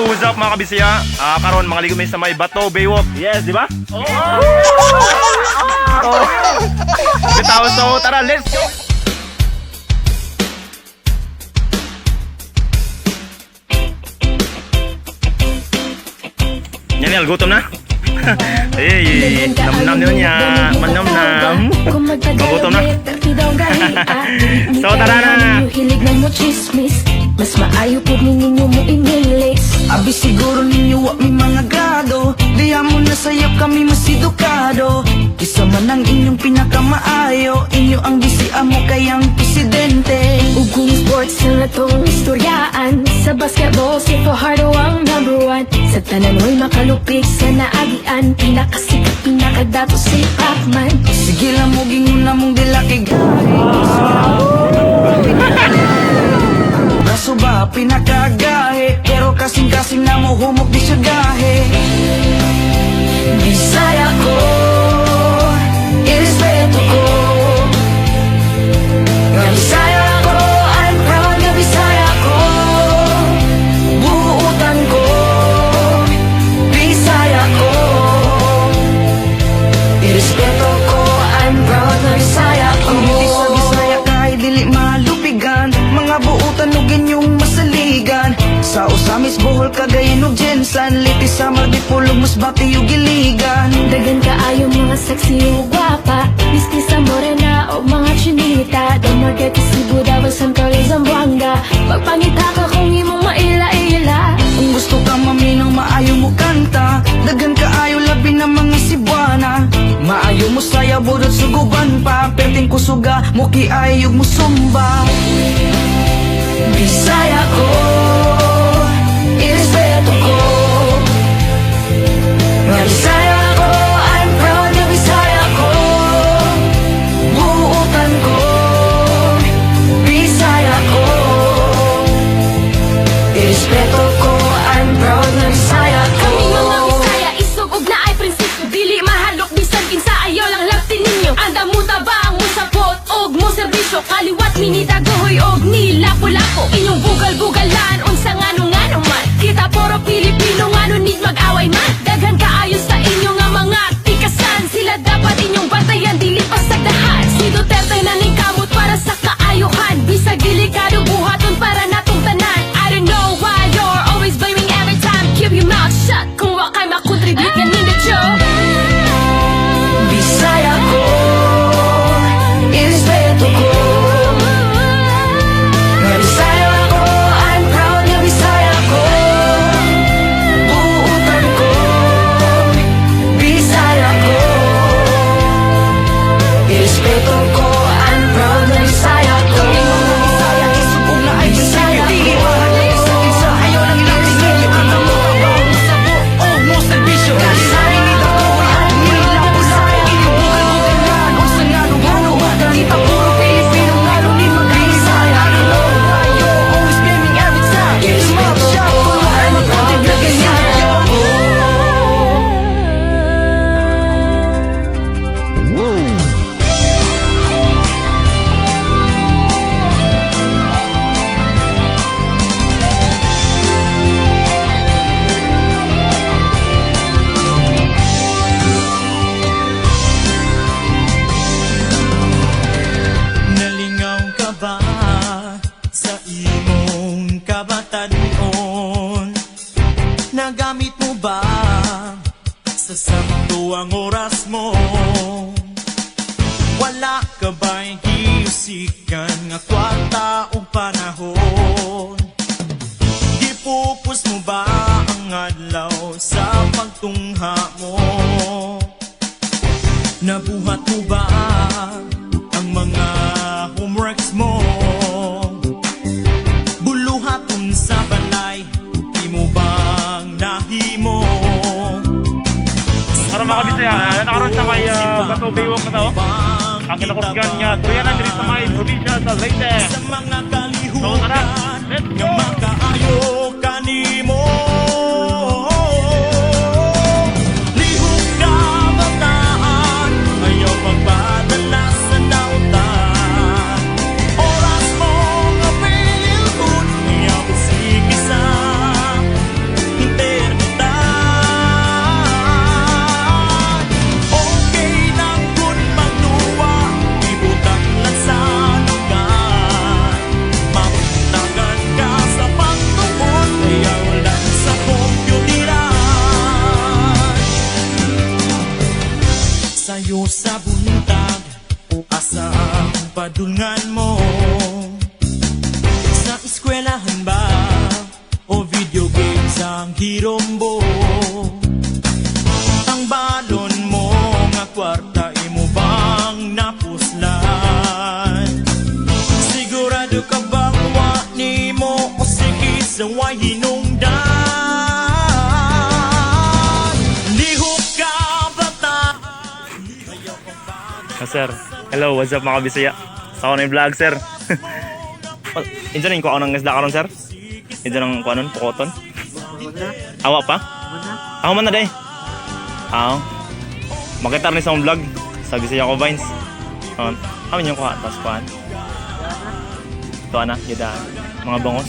What's up, mga kabisaya? Karon mga ligo mi sa may Bato Baywalk. Yes, di ba? Oo. Oh. Bitaw, so tara, let's go. Yan, yan, gutom na. Ay, nam nam niya, manam nam. Magutom na. So, tara na. Hilig na mo chismis. Mas maayo po ninyo mo imilis. Abi siguro ninyo wa mi mga grado. Diya mo na sayop kami mas edukado. Isa man ang inyong pinakamaayo. Inyo ang gisia mo kayang presidente. Ug kung sports na natong istoryaan, sa basketball si Fajardo ang number one. Sa tanan mo'y makalupik sa naagian. Pinakasikat, pinakadato si Pacman. Sige lang mo gingon na mong dila kay Braso ba pinakagahe? Pero kasing-kasing na mo humok di siya gahe. Bisaya ko, irespeto ko. Nga Bisaya ko, I'm proud nga Bisaya ko. Buutan ko, Bisaya ko. Irespeto ko, I'm proud na Bisaya ko. Ang beauty sa Bisaya kay dili malupigan. Mga buutan ug inyong masaligan. Sa Osamis, Bohol, Cagayan ug Jensan. Liti, Samar, Dipolog, Masbate ug Iligan. Dagan kaayo mga sexy ug gwapa. Miski sa morena o mga chinita. Dumaguete, Cebu, Davao, San Carlos, Zamboanga. Pagpangita ka kung imong maila-ila. Kung gusto ka maminaw, maayo mo kanta. Dagan kaayo labi na mga Cebuana. Maayo mo saya, budot suguban pa. Perting kusuga, muki ayog mo sumba. Bisaya ko, irespeto ko. Nga Bisaya ko, I'm proud nga Bisaya ko. Buutan ko, Bisaya ko. Irespeto ko, I'm proud na Bisaya ko. Kami mga Bisaya, isog og naay prinsipyo. Dili mahalok bisan kinsa ayaw lang laptin ninyo. Anda mo ba ang musapot og mo serbisyo. Kaliwat minitagohoy og nilapo-lapo. Inyong bugal-bugalan unsa ngano-ngano man. Kita puro Pilipino ngano need mag-away man. Daghan kaayo sa inyo nga mga tikasan. Sila dapat inyong bantayan dili pasagdahan. Si Duterte na ning kamot para sa kaayuhan. Bisag delikado buhaton para natong tanan. I don't know why you're always blaming every time. Keep your mouth shut kung wa kay makontribute nga nindot yo. Bisaya ko, irespeto ko. Nga Bisaya ko, I'm proud nga Bisaya ko. Buutan ko, Bisaya ko. Irespeto ko, I'm proud nga Bisaya ko. Bisaya, isubong na ay Bisaya. Dili mahalay sa kinsa, ayaw lang natin ninyo. Ang mo trabaho mo sa buo mo serbisyo. Bisaya ko, nila-pula. Inyong bugal-bugalan, unsa nga ngano man. Kita puro Pilipino, ngano ni mag-Bisaya. I don't know why you're always blaming every time. Keep your mouth shut, kung wala mag-contribute ganyan. Nalingaw ka ba sa imong kabatanon? Nagamit mo ba sa sakto ang oras mo? Wala ka ba'y giusikan nga kwarta o panahon? Gipupus mo ba ang adlaw sa pagtungha mo? Nabuhat mo ba ang mga homeworks mo? Buluhaton sa balay, di mo bang nahimo? Para mga kabisaya, nakaroon sa may Bato Baywalk na to. Ang kinakusgan nga, tuyanan diri sa may probinsya sa Leyte. Sa mga So tara, kalihukan let's nga go! makaayo kanimo. Lihok ka bataan, ayaw magpadala sa dautan. Oras mo nga pililhon, ayaw sige sa Sa way hinungdan. Lihok ka bataan. Ah, sir. Hello, what's up mga Bisaya? Sa ako na yung vlog, sir. Insa na yung kuha ng isda karon, sir? Insa nang kuha nun, pukoton? Awa pa? Ako man na day. Aw. Makita rin sa akong vlog sa Bisaya ko Vines. Amin yung kuha, tapos kuhaan. Ito na, yun mga bangos.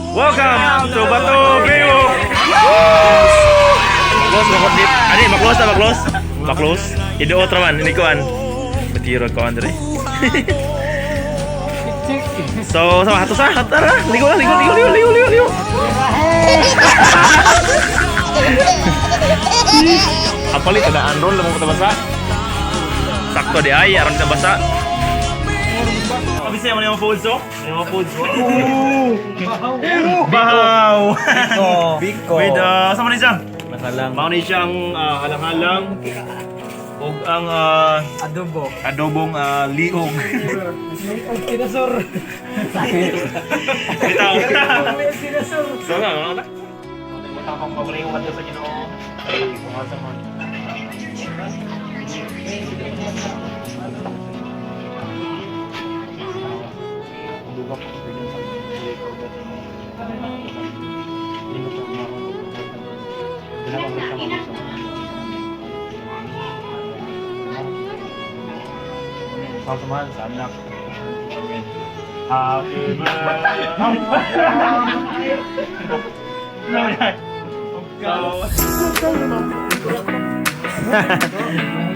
Welcome to Bato Biwo! Close, makot dit. Ani, maklos na, maklos. Maklos. Iduot raman, ini kuan. Batiro ko Andre. So, sama hato sa, tara. Ligo na, ligo, ligo, ligo, ligo, ligo, ligo. Apalit ada andron lamang kita basa. Sakto di ay, aron kita basa. Kabisa yung mga foods, oh. Yung mga foods. Bahaw! Biko. With, sama ni siya? Masalang. Mao ni siyang halang-halang ug ang Adobo. adobong liog. Sinasor. Bitaw. Sinasor. So nga, ano na? Matapang paboringo ka sa Ginoo. Ay, kumasa mo. Samahan sa anak. Amen. Happy birthday.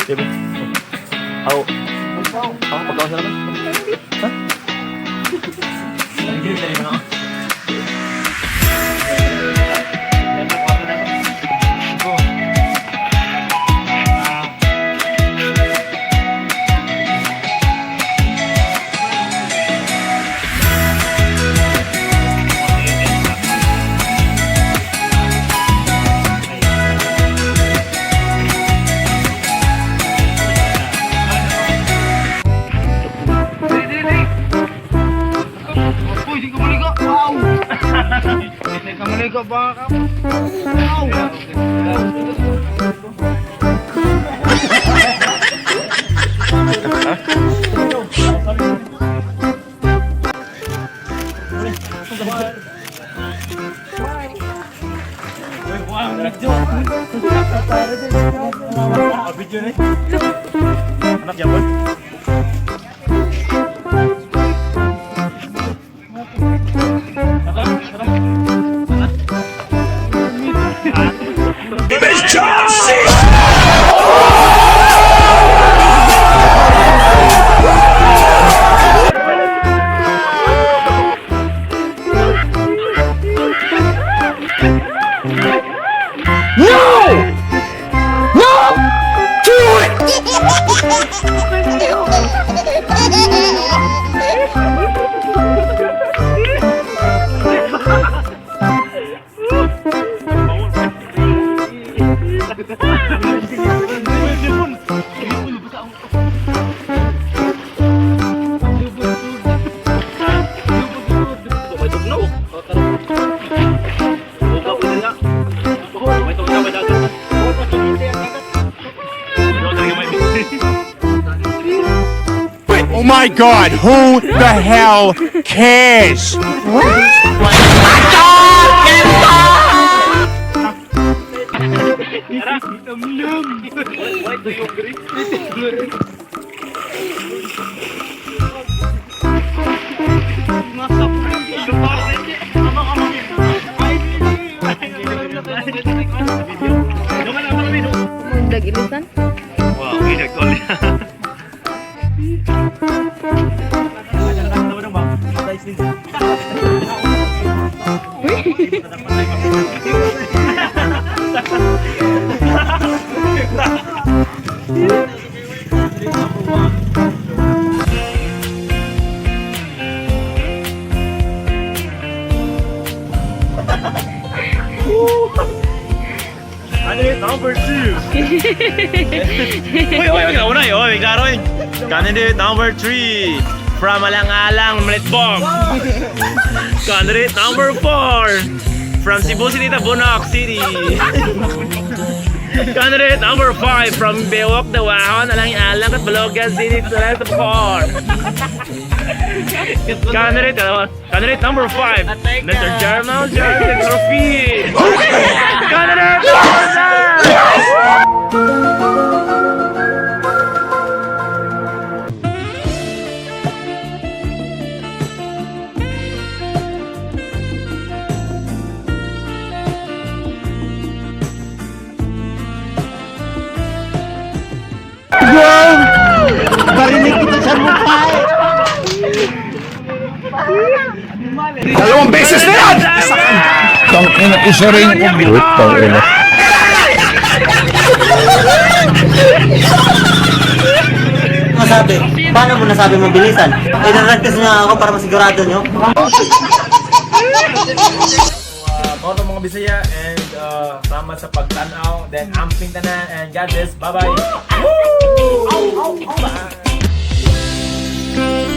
Diba? Aw. Ako pagkaon sa naman. Ha? Uy, di ka maligo! Wow! Hindi ka maligo ba ka? Wow! Anak Japon. May tugnaw. Buka po nila. May tugnaw, may dagat. Ano talaga may Oh my God, who the hell cares? Mundag ilisan. Wow, okay, nag-call niya. Ano yun? Number 2! 2. Uy, uy, uy, una, uy, klaro eh. Candidate number 3 from Alang-Alang, Malitbog. Candidate number 4 from Cebu City, Tabunac City. Candidate number 5 from Bewok, Dawahon, Alang-Alang, at Balogan City, Tulay, Candidate number 5, Mr. Jermel Jeremy Trophy. Candidate number 9! Barinig kita sa mukha eh. Dalawang beses na yan! Tang ina, isa rin. Tang ina. Masabi, paano mo nasabi mabilisan? Inaragtas nga ako para masigurado nyo. Mao to, mga Bisaya, and salamat sa pagtanaw. Then amping tanan and God bless. Bye-bye. Woo! Bye.